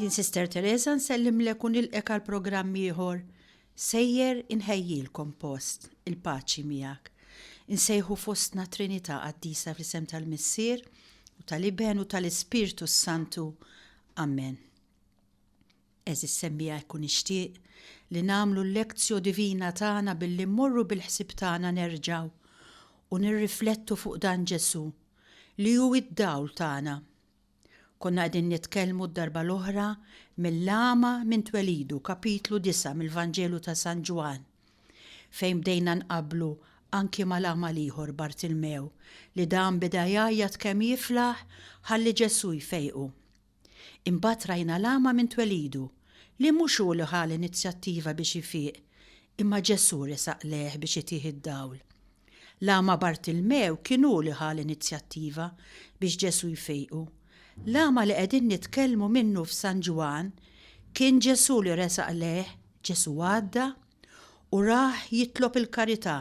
Jien Sister Teresa nsellimlek u nilqek għal programm ieħor Sejjer inħejjilkom post, il-paċi miegħek. Insejħu fostna Trinità Qaddisa fl-isem tal-Missier u tal-Iben u tal-Ispirtu s-Santu. Amen. Għeżież semmiegħa hekk u nixtieq li nagħmlu l-lectio divina tagħna billi mmorru bil-ħsieb tagħna nerġgħu u nirriflettu fuq dan Ġesù li hu d-dawl tagħna. Konna qegħdin nitkellmu d-darba l-oħra mill-għama minn twelidu, kapitlu 9 mill-Vanġelu ta' San Ġwann, fejn bdejna nqabblu anki mal-għama l-ieħor Bartilmew li dan beda jgħajjat kemm jiflaħ ħalli Ġesù jfejqu. Imbagħad rajna l-għama minn twelidu, li mhux hu li ħa l-inizjattiva biex ifiq, imma Ġesù resaq lejh biex itih id-dawl. L-għama Bartilmew kien hu li ħa l-inizjattiva biex Ġesù jfejqu. L-għama li qegħdin nitkellmu minnu f'San Ġwann, kien Ġesù li resaq lejh, Ġesù għadda u rah jitlob il-karità.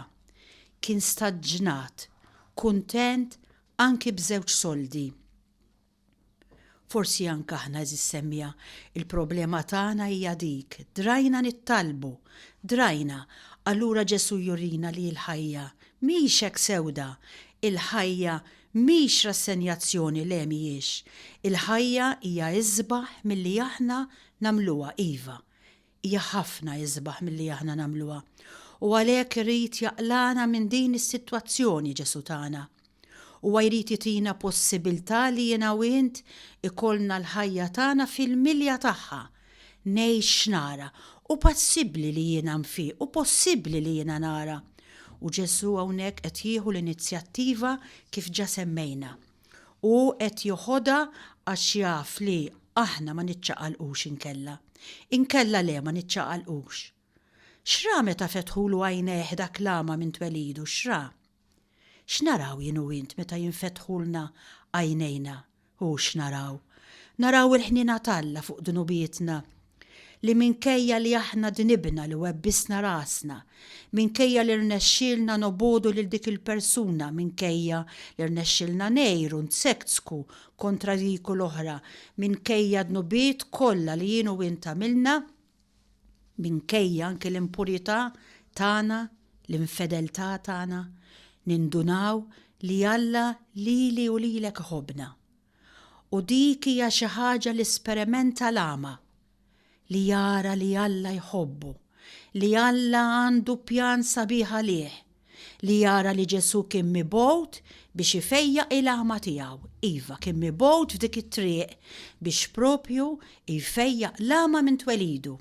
Kien staġnat, kuntent anki b'żewġ soldi. Forsi anke aħna għeżież semmiegħa, il-problema tagħna hija dik, drajna nittalbu, drajna, allura Ġesù jurina li l-ħajja mhix hekk sewda, il-ħajja mhix rassenjazzjoni le mhijiex, il-ħajja hija isbaħ milli aħna nagħmluha iva, hija ħafna isbaħ milli aħna nagħmluha. U għalhekk irid jaqlagħna minn din is-sitwazzjoni Ġesù tagħna. Huwa jrid itina possibiltà li jiena u int ikollna l-ħajja tagħna fil-milja tagħha. Ngħix x'nara. Hu passibbli li jiena nfiq, hu possibbli li jiena nara. U Ġesù hawnhekk qed jieħu l-inizjattiva kif ġa semmejna. Hu qed joħodha għax jaf li aħna ma niċċaqalqux inkella. Inkella le ma niċċaqalqux. X'ra meta fetħulu għajnejh dak l-agħma minn twelidu, x'ra? X'naraw jien u int meta jinfetħulna għajnejna? U x'naraw? Naraw il-ħniena t'Alla fuq dnubietna li minkejja li aħna dnibna li webbisna rasna, minkejja li rnexxielna nobogħdu lil dik il-persuna, minkejja li rnexxielna ngħiru, nzekzku kontra dik u l-oħra, minkejja d-dnubiet kollha li jien u int għamilna, minkejja anki l-impurità tagħna, l-infedeltà tagħna, nindunaw li Alla lili u lilek iħobbna. U dik hija xi ħaġa li sperimenta l-għama, li jara li Alla jħobbu, li Alla għandu pjan sabiħ għalih, li jara li Ġesù kien mibgħut biex ifejjaq il-għama tiegħu. Iva, kien mibgħut f'dik it-triq biex proprju jfejjaq l-għama minn twelidu.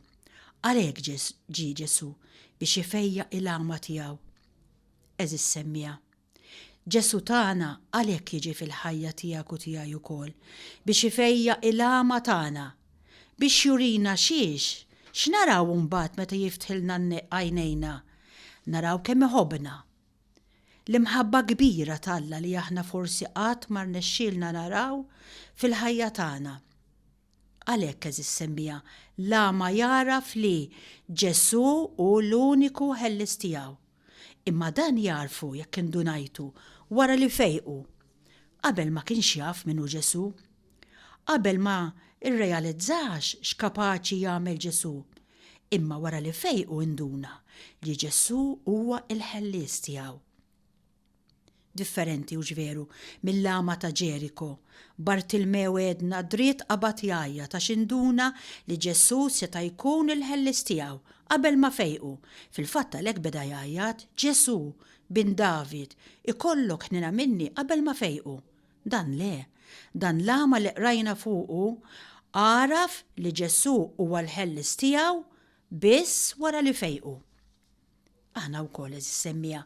Għalhekk ġie Ġesù, biex ifejjaq il-għama tiegħu. Għeżież semmiegħa. Ġesù tagħna għalhekk jiġi fil-ħajja tiegħek u tiegħi wkoll, biex ifejjaq il-għama tagħna, biex jurina xiex, x'naraw mbagħad meta jiftħilna għajnejna? Naraw kemm iħobbna. L-imħabba kbira t'Alla li aħna forsi qatt ma rnexxielna naraw fil-ħajja tagħna. Għalhekk, għeżież semmiegħa, l-għama jagħraf li Ġesù hu l-uniku ħellies tiegħu. Imma dan jagħrfu, jekk indunajtu, wara li fejqu. Qabel ma kienx jaf min hu Ġesù. Qabel ma rrealizzax x'kapaċi jagħmel Ġesù. Imma wara li fejqu induna li Ġesù huwa l-Ħellies tiegħu. Differenti, hux veru, mill-għama ta' Ġeriko. Bartilmew għedna dritt qabad jgħajjat għax induna li Ġesù seta' jkun il-Ħellies tiegħu qabel ma fejqu. Fil-fatt għalhekk beda jgħajjat, Ġesù, Bin David, ikollok ħniena minni qabel ma fejqu. Dan le. Dan l-għama li qrajna fuqu għaraf li Ġesù huwa l-Ħellies tiegħu biss wara li fejqu. Aħna wkoll, għeżież semmiegħa,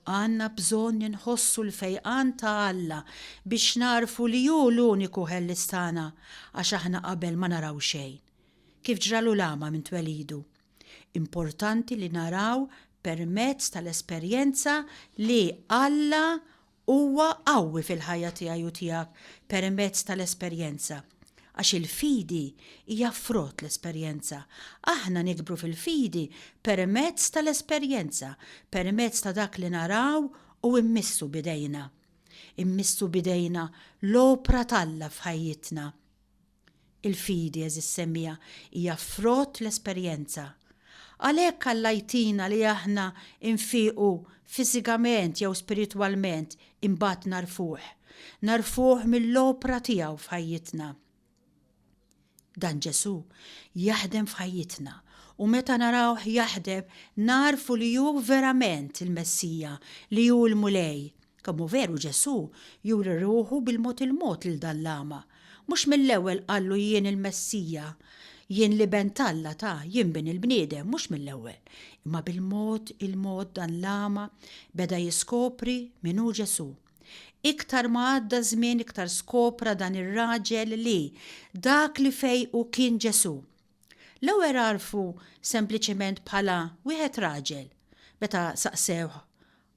għandna bżonn inħossu l-fejqan ta' Alla biex nagħrfu li hu l-uniku ħellies tagħna għax aħna qabel ma naraw xejn. Kif ġralu l-għama minn twelidu. Importanti li naraw permezz tal-esperjenza li Alla Huwa qawwi fil-ħajja tiegħi u tiegħek permezz tal-esperjenza. Għax il-fidi hija frott l-esperjenza. Aħna nikbru fil-fidi permezz tal-esperjenza, permezz ta' dak li naraw u mmissu b'idejna. Immissu b'idejna l-opra t'Alla f'ħajjitna. Il-fidi, għeżież semmiegħa, hija frott l-esperjenza. Għalhekk Alla jtina li aħna nfiequ fiżikament jew spiritwalment imbagħad nagħrfuh. Nagħrfuh mill-opra tiegħu f'ħajjitna. Dan Ġesù jaħdem f'ħajjitna u meta narawh jaħdem nagħrfu li hu verament il-Messija, li hu l-Mulej. Kemm hu veru Ġesù juri ruħu bil-mod il-mod lil dan l-agħma. Mhux mill-ewwel qallu jien il-Messija, jien l-Iben t'Alla ta, jien Bin il-bniedem, mhux mill-ewwel. Imma bil-mod il-mod dan l-agħma beda jiskopri min hu Ġesù. Iktar ma għadda ż-żmien iktar skopra dan ir-raġel li dak li fejqu kien Ġesù. L-ewwel għarfu sempliċement bħala wieħed raġel. Meta saqsewh,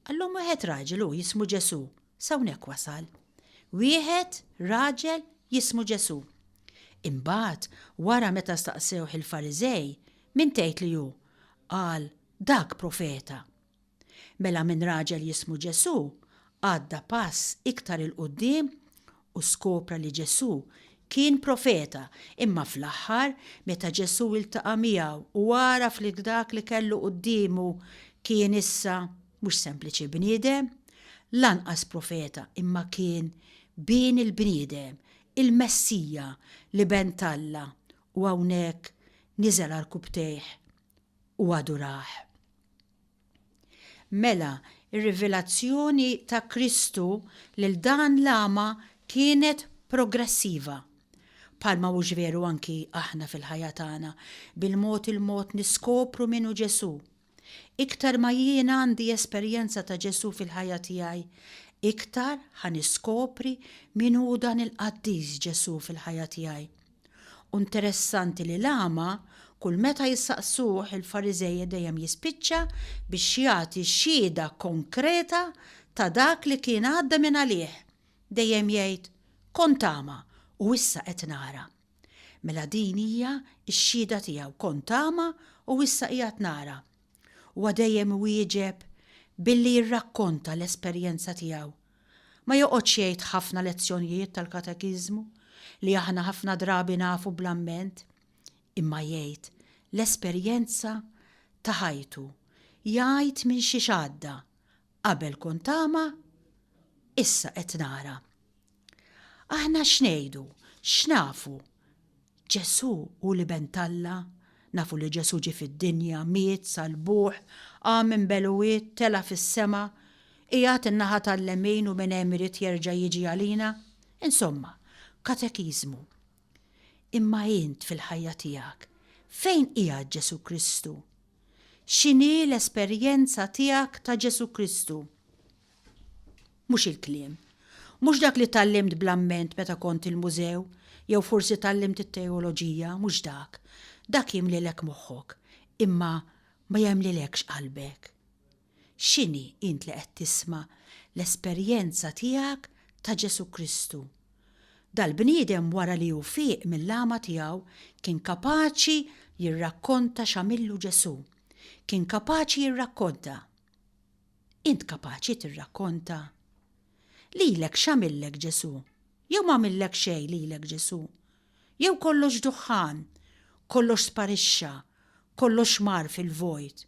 qallhom wieħed raġel hu jismu Ġesù. S'hawnhekk wasal. Wieħed raġel jismu Ġesù. Imbagħad, wara meta staqsewh il-Fariżej, min tgħid li hu? Qal, dak profeta. Mela minn raġel jismu Ġesù għadda pass iktar 'il quddiem u skopra li Ġesù kien profeta, imma fl-aħħar meta Ġesù iltaqa' miegħu u għaraf li dak li kellu quddiemu kien issa mhux sempliċi bniedem, lanqas profeta imma kien Bin il-bniedem, il-Messija, l-Iben t'Alla, u hawnhekk niżel għarkupptejh u adurah. Mela, ir-rivelazzjoni ta' Kristu lil dan l-agħma kienet progressiva. Bħalma hux veru anki aħna fil-ħajja tagħna, bil-mod il-mod niskopru min hu Ġesù. Iktar ma jien għandi esperjenza ta' Ġesù fil-ħajja tiegħi, iktar ħa niskopri min hu dan il-qaddis Ġesù fil-ħajja tiegħi. U interessanti li l-agħma, kull meta jistaqsuh il-Fariżej dejjem jispiċċa biex jagħti xhieda konkreta ta' dak li kien għadda minn għalih. Dejjem jgħid, Kont agħma u issa qed nara. Mela din hija x-xhieda tiegħu, kont agħma u issa qiegħed nara. Huwa dejjem iwieġeb billi jirrakkonta l-esperjenza tiegħu. Ma joqgħodx jgħid ħafna lezzjonijiet tal-katekiżmu, li aħna ħafna drabi nafu bl-amment, imma jgħid l-esperjenza ta' ħajtu, jgħid minn xiex għadda, qabel kont agħma, issa qed nara. Aħna x'ngħidu? X'nafu? Ġesù hu l-Iben t'Alla. Nafu li Ġesù ġie fid-dinja, miet, salbuh, qam minn beluwiet, tela' fis-sema, qiegħed in-naħa tal-lemin u minn hemm irid jerġa' jiġi għalina. Insomma, katekiżmu. Imma int fil-ħajja tiegħek, fejn qiegħed Ġesù Kristu? X'inhi l-esperjenza tiegħek ta' Ġesù Kristu? Mhux il-kliem. Mhux dak li tgħallimt bl-amment meta kont il-mużew, jew forsi tgħallimt it-teoloġija, mhux dak. Dak jimlilek moħħok, imma ma jemlilekx qalbek. X'inhi, int li qed tisma', l-esperjenza tiegħek ta' Ġesù Kristu? Dal-bniedem wara li hu fieq mill-għama tiegħu kien kapaċi jirrakkonta x'għamillu Ġesù. Kien kapaċi jirrakkonta. Int kapaċi tirrakkonta? Lilek x'għamillek Ġesù? Jew m'għamillek xejn lilek Ġesù? Jew kollox duħħan, kollox sparixxa, kollox mar fil-vojt?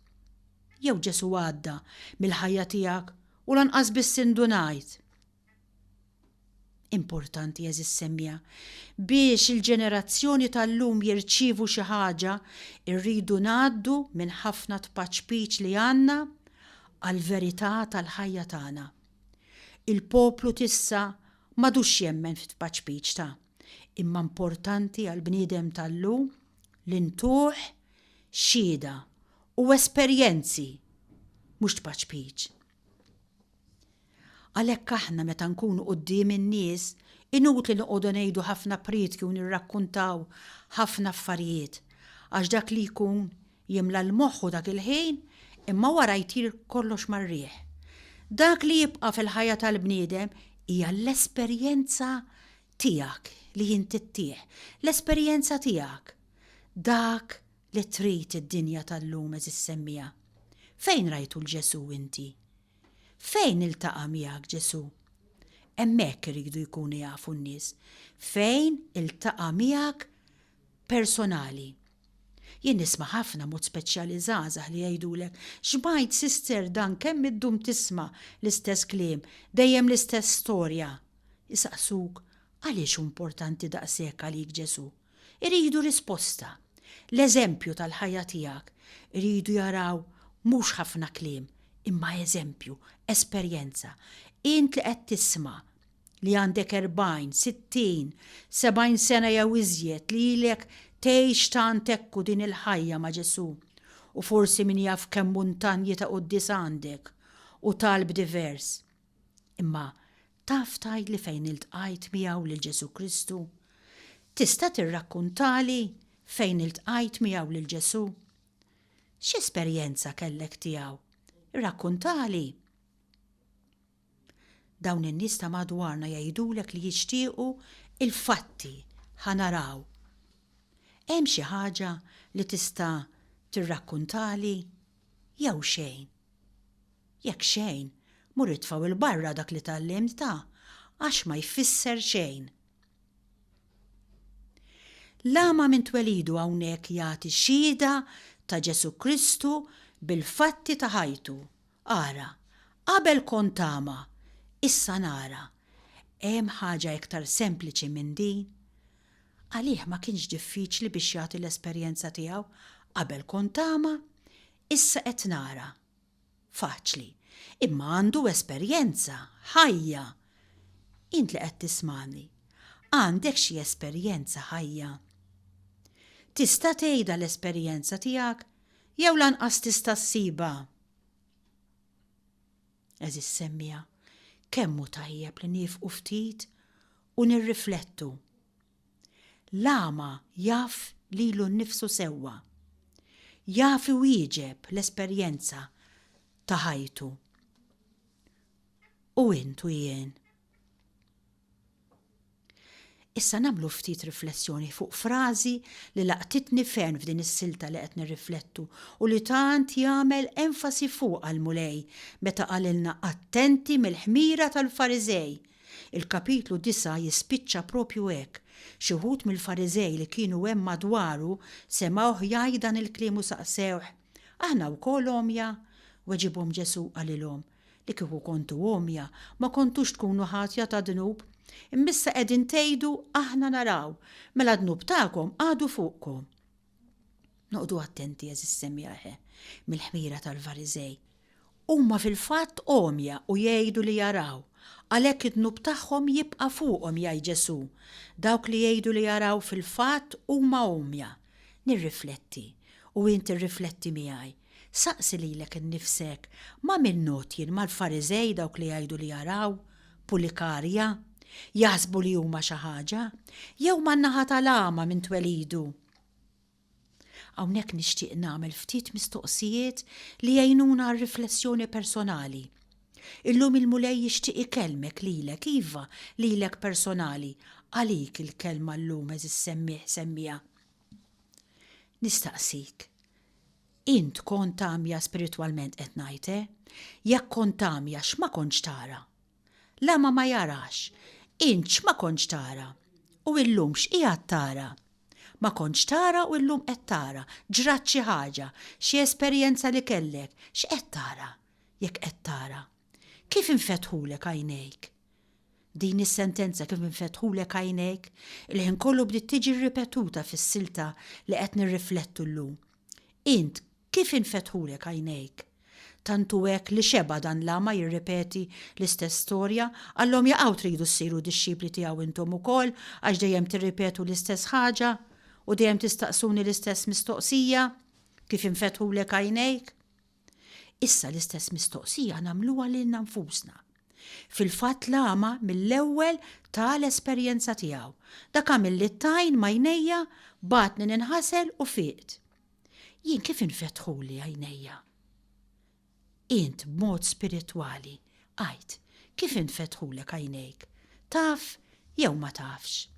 Jew Ġesù għadda mill-ħajja tiegħek u lanqas biss indunajt? Importanti għeżież semmiegħa, biex il-ġenerazzjoni tal-lum jirċievu xi ħaġa, irridu ngħaddu minn ħafna tpaċpiċ li għandna għall-verità tal-ħajja tagħna. Il-poplu t'issa m'għadux jemmen fit-tpaċpiċ ta' imma importanti għall-bniedem tal-lum li ntuh xhieda u esperjenzi mhux tpaċpiċ. Għalhekk aħna meta nkunu quddiem in-nies, inutli noqogħdu ngħidu ħafna prietki u nirrakkuntaw ħafna affarijiet, għax dak li jkun jimla 'l moħħu dak il-ħin imma wara jtir kollox mar-riħ. Dak li jibqa' fil-ħajja tal-bniedem hija l-esperjenza tiegħek li inti ttih, l-esperjenza tiegħek. Dak li trid id-dinja tal-lum għeżież semmiegħa. Fejn rajtu 'l Ġesù inti? Fejn iltaqa' miegħek Ġesù? Hemmhekk iridu jkunu jafu n-nies. Fejn iltaqa' miegħek personali. Jien nisma' ħafna mod speċjali żgħażagħ li jgħidulek, xbajt sister dan kemm iddum tisma' l-istess kliem, dejjem l-istess storja. Isaqsuk għaliex hu importanti daqshekk għalik Ġesù. Iridu risposta. L-eżempju tal-ħajja tiegħek. Iridu jaraw mhux ħafna kliem, imma eżempju, esperjenza. Int li qed tisma' li għandek 40, 60, 70 sena jew iżjed li ilek tgħix tant hekk u din il-ħajja ma' Ġesù, u forsi min jaf kemm muntanji ta' quddies għandek u talb divers. Imma taf tgħidli fejn iltqajt miegħu lil Ġesù Kristu? Tista' tirrakkuntali fejn iltqajt miegħu lil Ġesù? X'esperjenza kellek tiegħu? Irrakkuntali. Dawn in-nies ta' madwarna jgħidulek li jixtiequ il-fatti, ħa naraw. Hemm xi ħaġa li tista' tirrakkuntali jew xejn? Jekk xejn, mur itfgħu 'l barra dak li tgħallimt ta, għax ma jfisser xejn. L-agħma minn twelidu hawnhekk jagħti xhieda ta' Ġesù Kristu bil-fatti ta' ħajtu. Ara, qabel kont agħma, issa nara. Hemm ħaġa iktar sempliċi minn din? Għalih ma kienx diffiċli biex jagħti l-esperjenza tiegħu, qabel kont agħma, issa qed nara. Faċli. Imma għandu esperjenza ħajja. Int li qed tismagħni, għandek xi esperjenza ħajja? Tista' tgħidha l-esperjenza tiegħek jew lanqas tista' ssibha? Għeżież semmiegħa, kemm hu tajjeb li niefqu ftit u nirriflettu. L-agħma jaf lilu nnifsu sewwa. Jaf iwieġeb l-esperjenza ta' ħajtu. U int u jien? Issa nagħmlu ftit riflessjoni fuq frażi li laqtitni ferm f'din is-silta li qed nirriflettu u li tant jagħmel enfasi fuqha l-Mulej meta qalilna attenti mill-ħmira tal-Fariżej Il-kapitlu disgħa jispiċċa proprju hekk, Xi wħud mill-Fariżej li kienu hemm madwaru semgħuh jgħid dan il-kliem u saqsewh, Aħna wkoll għomja? Weġibhom Ġesù u qalilhom, Li kieku kontu għomja, ma kontux tkunu ħatja ta' dnub. Imma issa qegħdin tgħidu, 'Aħna naraw', mela d-dnub tagħkom għadu fuqkom. Noqogħdu attenti, għeżież semmiegħ, mill-ħmira tal-Fariżej. Huma fil-fatt għomja u jgħidu li jaraw, għalhekk id-dnub tagħhom jibqa' fuqhom, jgħid Ġesù. Dawk li jgħidu li jaraw fil-fatt huma għomja. Nirrifletti, u int irrifletti miegħi. Saqsi lilek innifsek, ma' min ngħodd jien, mal-Fariżej dawk li jgħidu li jaraw? Pulikarja? Jaħsbu li huma xi ħaġa? Jew man-naħa tal-agħma minn twelidu? Hawnhekk nixtieq nagħmel ftit mistoqsijiet li jgħinuna għal riflessjoni personali. Illum il-Mulej jixtieq ikellmek lilek, iva, lilek personali, għalik il-kelma llum għeżież semmiegħ semmiegħa. Nistaqsik, int kont għamja spiritwalment qed ngħid, eh? Jekk kont għamja x'ma kontx tara? L-għama ma jarax. Int x'ma kontx tara? U illum x'qiegħed tara? Ma kontx tara u illum qed tara. Ġrat xi ħaġa, xi esperjenza li kellek. X'qed tara? Jekk qed tara. Kif infetħulek għajnejk? Din is-sentenza kif infetħulek għajnejk, il-ħin kollu bdiet tiġi ripetuta fis-silta li qed nirriflettu llum. Int kif infetħulek għajnejk? Tant hu hekk li xeba' dan l-agħma jirripeti l-istess storja, qallhom jaqaw tridu ssiru dixxipli tiegħu intom ukoll għax dejjem tirripetu l-istess ħaġa u dejjem tistaqsuni l-istess mistoqsija, kif infetħulek għajnejk? Issa l-istess mistoqsija nagħmluha lilna nfusna. Fil-fatt l-agħma mill-ewwel ta l-esperjenza tiegħu. Dak għamilli t-tajn m'għajnejja, bagħatni ninħasel u fiqt. Jien kif infetħuli għajnejja? Int b'mod spiritwali, għid, kif infetħulek għajnejk? Taf jew ma tafx?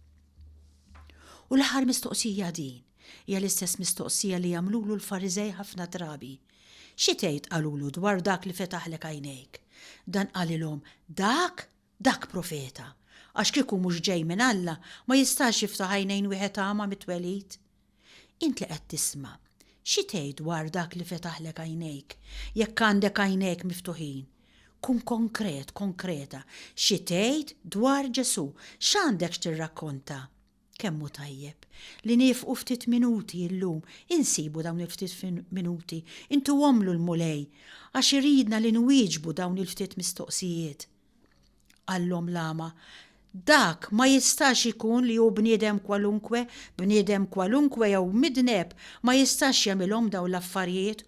U l-aħħar mistoqsija din, hija l-istess mistoqsija li jagħmlulu l-Fariżej ħafna drabi. Xi tgħid qalulu dwar dak li fetaħlek għajnejk? Dan qalilhom, dak, dak profeta. Għax kieku mhux ġej minn Alla, ma jistax jiftaħ għajnejn wieħed agħma mit-twelid. Int li qed tisma', xi tgħid dwar dak li fetaħlek għajnejk, jekk għandek għajnejk miftuħin? Kun konkret, konkreta, xi tgħid dwar Ġesù? X'għandek x'tirrakkonta? Kemm hu tajjeb li niefqu ftit minuti illum, insibu dawn il-ftit minuti, intuhomlu l-Mulej, għax iridna li nwieġbu dawn il-ftit mistoqsijiet. Qallhom l-agħma, Dak ma jistax ikun li hu bniedem kwalunkwe, bniedem kwalunkwe jew midneb ma jistax jagħmilhom dawn l-affarijiet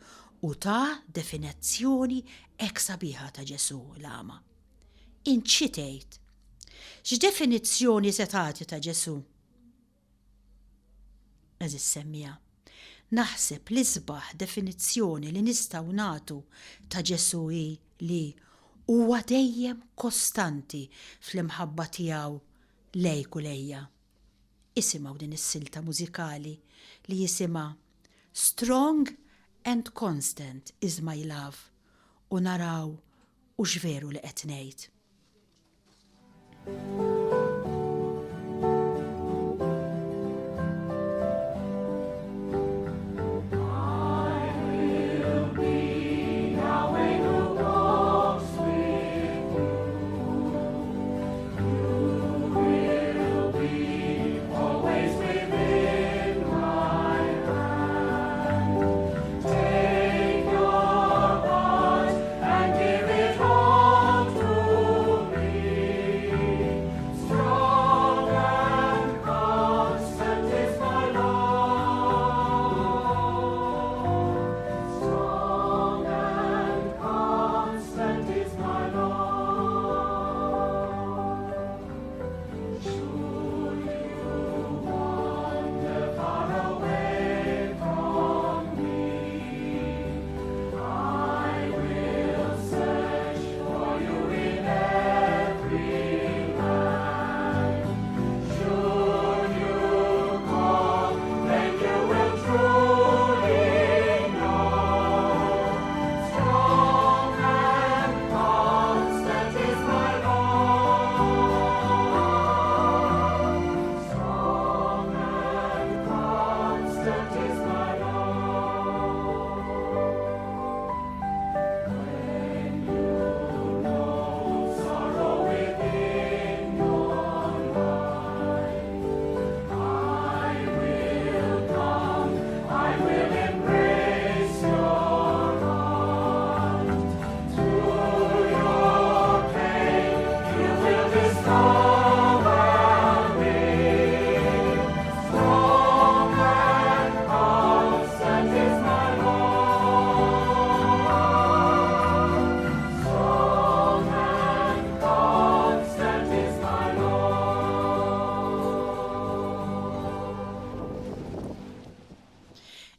u ta definizzjoni hekk sabiħa ta' Ġesù l-agħma. Int xi tgħid? X'definizzjoni se tagħti ta' Ġesù? Għeżież semmiegħa, naħseb l-isbaħ definizzjoni li nistgħu nagħtu ta' Ġesù hi li huwa dejjem kostanti fl-imħabba tiegħu lejk u lejja. Isimgħu din is-silta mużikali li jisimha Strong and Constant is My Love u naraw hux veru li qed ngħid.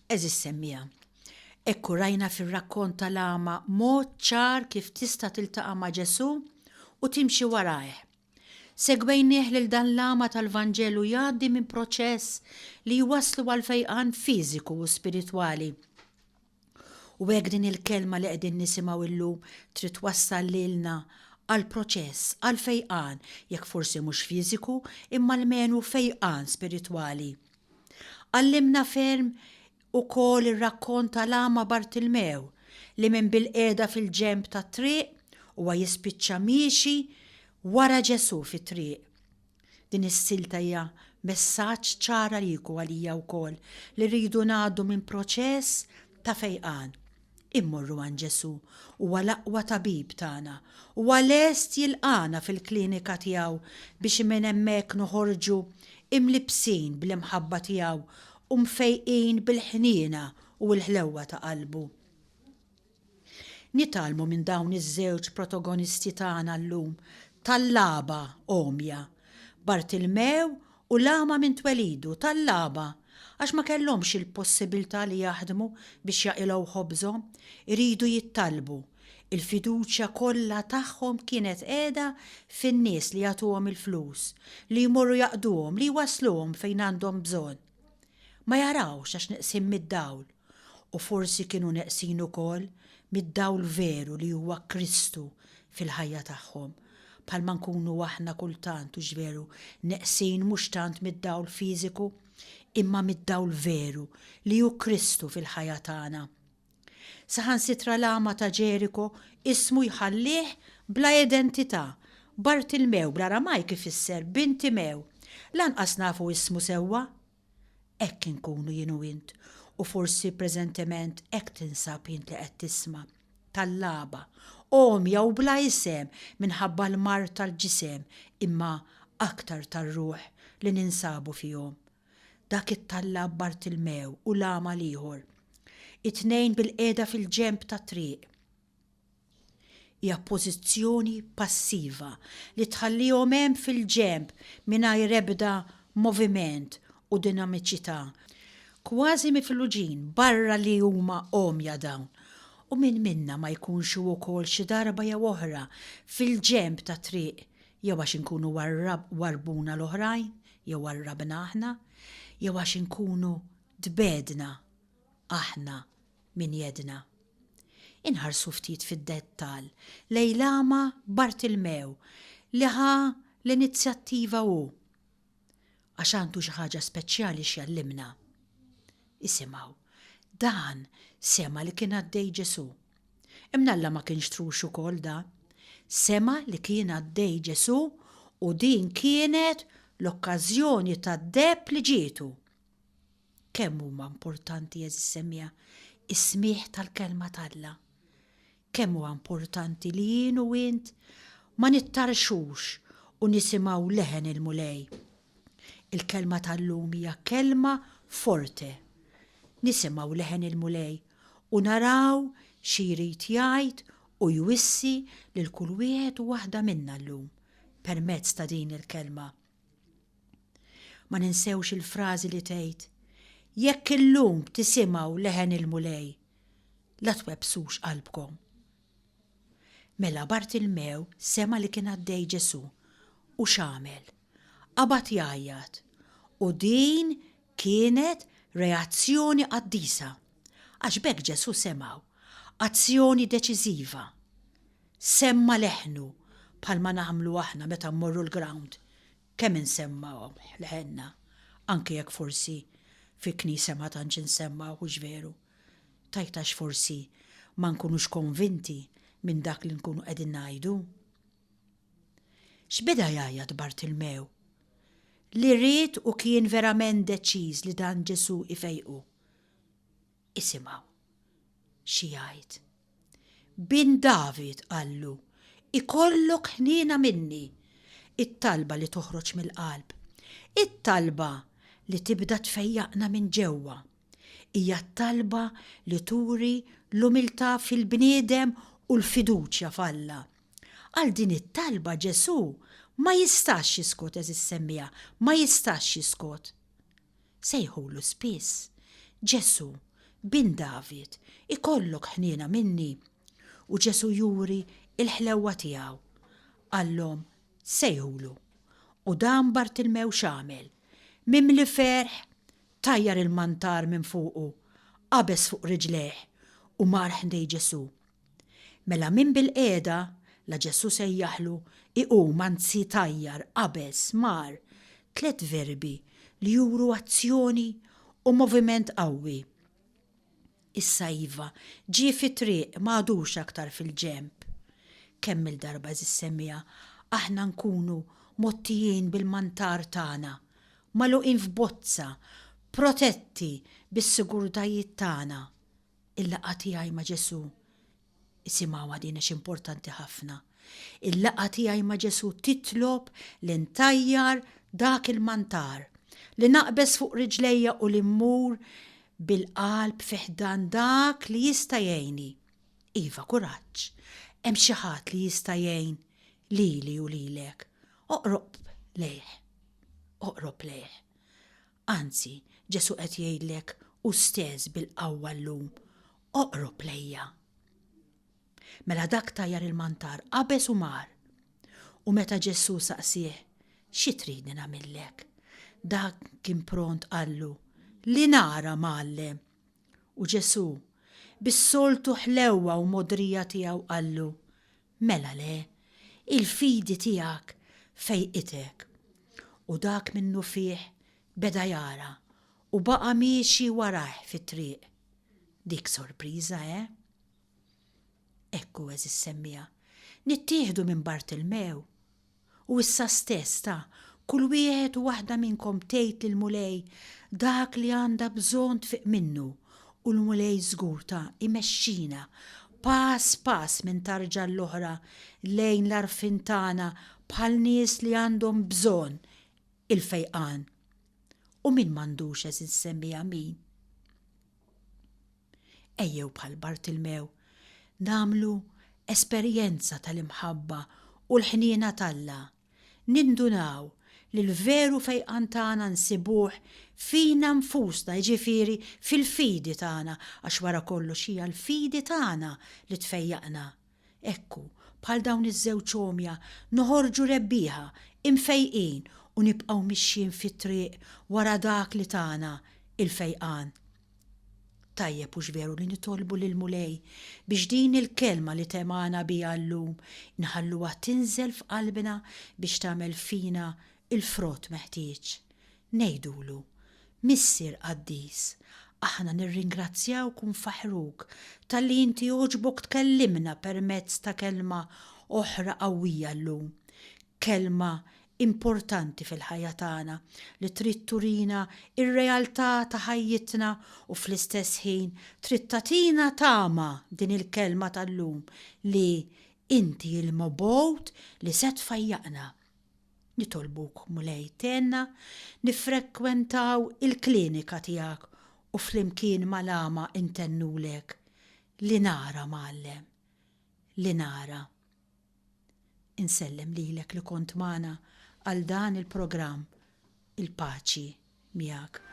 Għeżież semmiegħa, hekk urajna fir-rakkont tal-agħma mod ċar kif tista' tiltaqa' ma' Ġesù u timxi warajh. Segwejnieh lil dan l-agħma tal-Vanġelu jgħaddi minn proċess li jwasslu għal fejqan fiżiku u spiritwali. U hekk din il-kelma li qegħdin nisimgħu llum trid twassal lilna għal proċess, għal fejqan, jekk forsi mhux fiżiku, imma almenu fejqan spiritwali. Għallimna ferm ukoll ir-rakkont tal-agħma Bartilmew li minn bilqiegħda fil-ġenb tat-triq huwa jispiċċa miexi wara Ġesù fit-triq. Din is-silta hija messaġġ ċar għalik u għalija wkoll li rridu ngħaddu minn proċess ta' fejqan. Immorru għand Ġesù, huwa l-aqwa tabib tagħna. Huwa lest jilqagħna fil-klinika tiegħu biex minn hemmhekk noħorġu imlibbsin bl-imħabba tiegħu u mfejqin bil-ħniena u l-ħlewwa ta' qalbu. Nitgħallmu minn dawn iż-żewġ protagonisti tagħna llum, tallaba għomja, Bartilmew u l-agħma minn twelidu, tallaba, għax ma kellhomx il-possibiltà li jaħdmu biex jaqilgħu ħobżhom, iridu jittallbu. Il-fiduċja kollha tagħhom kienet qiegħda fin-nies li jagħtuhom il-flus, li jmorru jaqduhom, li jwassluhom fejn għandhom bżonn. Ma jarawx għax neqsin mid-dawl. U forsi kienu neqsin ukoll mid-dawl veru li huwa Kristu fil-ħajja tagħhom, bħalma nkunu aħna kultant, hux veru, neqsin mhux tant mid-dawl fiżiku? imma mid-dawl veru li hu Kristu fil-ħajja tagħna. Saħansitra l-agħma ta' Ġeriko ismu jħallih bla identità, Bartilmew bl-Aramajk ifisser bin Timew. Lanqas nafu ismu sewwa. Hekk inkunu jien u int, u forsi preżentement hekk tinsab int li qed tisma', tallaba, għomja u bla isem minħabba l-mard tal-ġisem imma aktar tar-ruħ li ninsabu fihom. Dak it-tallab Bartilmew u l-agħma l-ieħor. It-tnejn bilqiegħda fil-ġenb tat-triq. Hija pożizzjoni passiva li tħallihom hemm fil-ġenb mingħajr ebda moviment u dinamiċità. Kważi mifluġin barra li huma għomja dawn. U min minna ma jkunx hu wkoll xi darba jew oħra fil-ġenb tat-triq jew għax inkunu warrbuna l-oħrajn jew warrabna aħna jew għax inkunu tbegħdna aħna minn jeddna. Inħarsu ftit fid-dettall lejn l-agħma Bartilmew li ħa l-inizjattiva hu. Għax għandu xi ħaġa speċjali x'jgħallimna. Isimgħu, dan sema' li kien għaddej Ġesù. Imnalla ma kienx trux ukoll da. Sema' li kien għaddej Ġesù u din kienet l-okkażjoni tad-deheb li ġietu. Kemm huma importanti, għeżież semmiegħa, is-smigħ tal-Kelma t'Alla. Kemm huwa importanti li jien u int ma nittarrxux u nisimgħu leħen il-Mulej. Il-kelma tal-lum hija kelma forte. Nisimgħu leħen il-Mulej u naraw xi jrid jgħid u jwissi lil kull wieħed u waħda minna llum permezz ta' din il-kelma. Ma ninsewx il-frażi li tgħid, Jekk illum tisimgħu leħen il-Mulej, la twebbsux qalbkom. Mela Bartilmew sema' li kien għaddej Ġesù, u x'għamel? Qabad jgħajjat. U din kienet reazzjoni qaddisa, għax b'hekk Ġesù semgħu. Azzjoni deċiżiva. Semma' leħnu, bħalma nagħmlu aħna meta mmorru l-grawnd, kemm insemmgħu leħenna, anke jekk forsi fil-knisja ma tantx insemmgħu, hux veru? Tgħid għax forsi ma nkunux konvinti minn dak li nkunu qegħdin ngħidu? X'beda jgħajjat Bartilmew? Li ried u kien verament deċiż li dan Ġesù ifejqu. Isimgħu xi jgħid. Bin David, qallu, ikollok ħniena minni. It-talba li toħroġ mill-qalb. It-talba li tibda tfejjaqna minn ġewwa. Hija t-talba li turi l-umiltà fil-bniedem u l-fiduċja f'Alla. Għal din it-talba Ġesù ma jistax jiskot għeżież semmiegħa, ma jistax jiskot. Sejħulu spiss, Ġesù, Bin David, ikollok ħniena minni. U Ġesù juri l-ħlewwa tiegħu. Qallhom, Sejħulu. U dan Bartilmew x'għamel? Mimli ferħ, tajjar il-mantar minn fuqu, qabeż fuq riġlejh u mar ħdej Ġesù. Mela min bilqiegħda, la Ġesù sejjaħlu, iqum, anzi tajjar, qabeż, mar, tlett verbi li juru azzjoni u moviment qawwi. Issa iva, ġie fit-triq, ma għadux aktar fil-ġenb. Kemm-il darba, għeżież semmiegħa, aħna nkunu mgħottijin bil-mantar tagħna, magħluqin f'bozza, protetti bis-sigurtajiet tagħna. Il-laqgħa tiegħi ma' Ġesù, isimgħuha din għax importanti ħafna. Il-laqgħa tiegħi ma' Ġesù titlob li ntajjar dak il-mantar, li naqbeż fuq riġlejja u li mmur bil-qalb fi ħdan dak li jista' jgħinni. Iva, kuraġġ! Hemm xi ħadd li jista' jgħin lili u lilek. Oqrob lejh. Oqrob lejh. Anzi, Ġesù qed jgħidlek hu stess bil-qawwa llum, Oqrob lejja. Mela dak tajjar il-mantar, qabeż u mar. U meta Ġesù saqsieh, Xi tridni nagħmillek? Dak kien pront qallu, Li nara, Mgħallem. U Ġesù, bis-soltu ħlewwa u mogħdrija tiegħu qallu, Mela le, il-fidi tiegħek fejqitek. U dak minnufih beda jara. U baqa' miexi warajh fit-triq. Dik sorpriża, eh? Hekk hu għeżież semmiegħa. Nittieħdu minn Bartilmew. U issa stess, ta, kull wieħed u waħda minnkom tgħid lill-Mulej dak li għandha bżonn tfiq minnu u l-Mulej żgur ta imexxina pass pass minn tarġa għall-oħra lejn l-għarfien tagħna bħal nies li għandhom bżonn il-fejqan. U min m'għandux għeżież semmiegħa min? Ejjew bħal Bartilmew nagħmlu esperjenza tal-imħabba u l-ħniena t'Alla. Nindunaw li l-veru fejqan tagħna nsibuh fina nfusna, jiġifieri fil-fidi tagħna, għax wara kollox hija l-fidi tagħna li tfejjaqna. Hekk hu, bħal dawn iż-żewġ għomja noħorġu rebbieħa, imfejqin u nibqgħu mixjin fit-triq wara dak li tana il-fejqan. Tajjeb hux veru li nitolbu lill-Mulej biex din il-kelma li temgħana biha llum inħalluha tinżel f'qalbna biex tagħmel fina l-frott meħtieġ. Ngħidulu, Missier qaddis, aħna nirringrazzjawk u nfaħħruk talli inti għoġbok tkellimna permezz ta' kelma oħra qawwija llum, kelma importanti fil-ħajja tagħna li trid turina r-realtà ta' ħajjitna u fl-istess ħin trid tagħtina tama din il-kelma tal-lum li inti l-mobgħud li se tfejjaqna. Nitolbuk Mulej tgħinna niffrekwentaw il-klinika tiegħek u flimkien mal-għama ntennulek li nara Mgħallem, li nara. Insellem lilek li kont magħna għal dan il-programm Il-paċi miegħek.